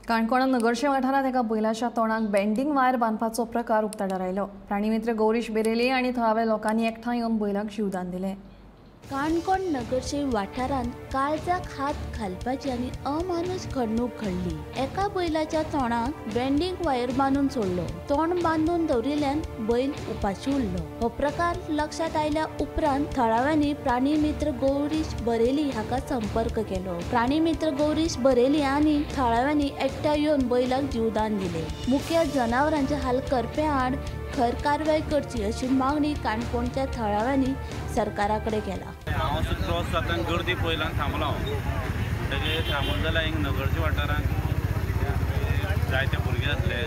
काणकोण नगरशे वाठारांत एका बैलाच्या तोंडाक बेंडिंग वायर बांदपाचो प्रकार उक्ताडार आयलो. प्राणीमित्र गौरीश बेरेली आनी थळाव्या लोकांनी एकठांय येवन बैलाक जीवदान दिलें. काणकोण नगरशे वाठारांत काळजाक हात घालपाची आनी अमानुष घडणूक घडली. एका बैलाच्या तोंडाक बेंडिंग वायर बांदून सोडलो. तोंड बांदून दवरिल्ल्यान बैल उपाशी उरलो. हो प्रकार लक्षात आयल्या उपरांत थळाव्यांनी प्राणीमित्र गौरीश बरेली हाका संपर्क केलो. प्राणीमित्र गौरीश बरेली आनी थळाव्यांनी एकठांय येवन बैलाक जीवदान दिले. मुख्य जनावरांचे हाल करप्यां आड खर कारवाय करची अशी मागणी काणकोणच्या थळाव्यांनी सरकारा कडेन केला. हांव क्रॉस जाता गर्दी पयल्यान थांबलो हांव, तेजे थांबून जाल्यार हिंग नगरच्या वाठारांत जायते भुरगे आसले.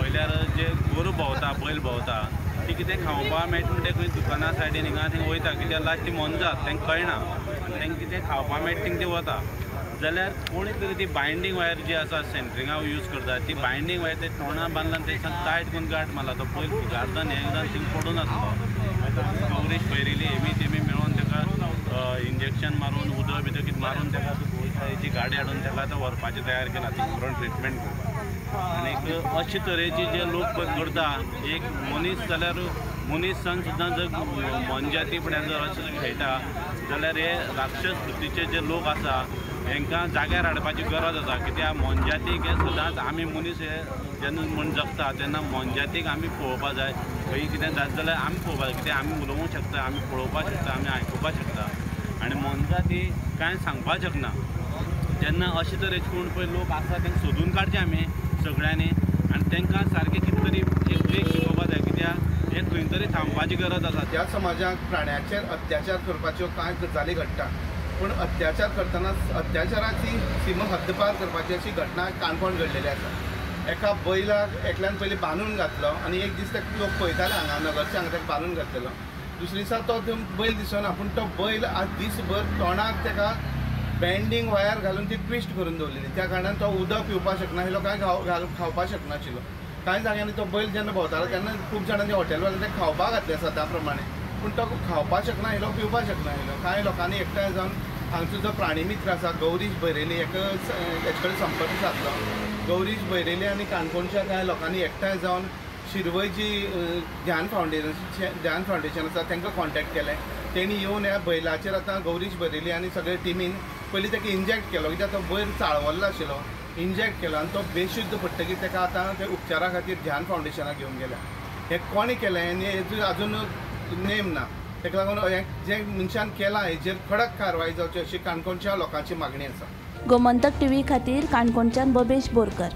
पयल्यार जे गोरू भोंवता, बैल भोंवता, ती कितें खावपाक मेळटा म्हणटा खंय दुकाना सायडीन हिंगा थिंग वयता, कित्याक लास्ट ती मोनजात तांकां कळना आनी तांकां कितें खावपाक मेळटा थिंग ती वता. जाल्यार कोणी तरी ती बायंडींग वायर जी आसा सेंट्रिंगा यूज करता, ती बायंडींग वायर ते तोंडा बांदला आनी तेच्या टायट करून गांठ मारला. तो पयर फुगारता न्ही एकदां थिंग पडून आसलो. गौरीश बैरेली हेमी तेमी मेळोन ताका इंजेक्शन मारून उदक बिदक कितें मारून ताका गोशाळेची गाडी हाडून ताका आतां व्हरपाचें तयार केला, थिंग व्हरून ट्रिटमेंट करपाक. आनीक अशे तरेची जे लोक करता, एक मनीस जाल्यार मनीसान सुद्दां जर मोनजाती फुड्यान जर अशें खेळटा जाल्यार हे राक्षस वृत्तीचे जे लोक आसा हेंकां जाग्यार हाडपाची गरज आसा. कित्याक मोनजातीक हे सदांच आमी मनीस हे जेन्ना म्हण जगता तेन्ना मोनजातीक आमी पळोवपा जाय. खंय कितें जाता जाल्यार आमी पळोवपा जाय, कित्याक आमी उलोवंक शकता, आमी पळोवपाक शकता, आमी आयकुपाक शकता आनी मोनजाती कांय सांगपाक शकना. जेन्ना अशे तरेचे कोण पळय लोक आसा तांकां सोदून काडचे आमी सगळ्यांनी आनी तांकां सारकें कितें तरी एक ब्रेक शिकोवपा जाय, कित्याक हे खंय तरी थांबपाची गरज आसा. ह्या समाजाक प्राण्याचेर अत्याचार करपाच्यो कांय गजाली घडटा, पूण अत्याचार करतना अत्याचाराची सीमा हद्दपार करपाची अशी घटना काणकोण घडलेली आसा. एका बैलाक एकल्यान पयलीं बांदून घातलो आनी एक दीस ताका लोक पळयताले हांगा नगरचे हांगा ताका बांदून घातलेलो. दुसरे दिसा तो बैल दिसना, पूण तो बैल आज दीसभर तोंडाक ताका बेंडींग वायर घालून ती ट्विस्ट करून दवरलेली. त्या कारणान तो उदक पिवपाक शकनाशिल्लो, कांय खावपाक शकनाशिल्लो. कांय जाग्यांनी तो बैल जेन्ना भोंवतालो तेन्ना खूब जाणांनी हॉटेलवाल्यांनी ताका खावपाक घातलें सदां प्रमाणे, पूण तो खावपाक शकनाशिल्लो, पिवपाक शकनाशिल्लो. कांय लोकांनी एकठांय जावन हांगचो जो प्राणीमित्र आसा गौरीश बैरेली हेका हेचे कडेन संपर्क सादलो. गौरीश बैरेली आनी काणकोणच्या कांय लोकांनी एकठांय जावन शिरवय जी ध्यान फावंडेशन आसा तांकां कॉन्टेक्ट केलें. तेणी येवन ह्या बैलाचेर आतां गौरीश बैरेली आनी सगळे टिमीन पयलीं ताका इंजेक्ट केलो, कित्याक तो बैल चाळवल्लो आशिल्लो. इंजेक्ट केलो आनी तो बेशुद्ध पडटकीर ताका आतां ते उपचारा खातीर ध्यान फावंडेशनाक घेवन गेल्या. हें कोणें केलें आनी हेजो आजून नेम ना, ताका लागून हें जें मनशान केलां हेजेर कडक कारवाय जावची अशी काणकोणच्या लोकांची मागणी आसा. गोमंतक टीव्ही खातीर काणकोणच्यान बबेश बोरकर.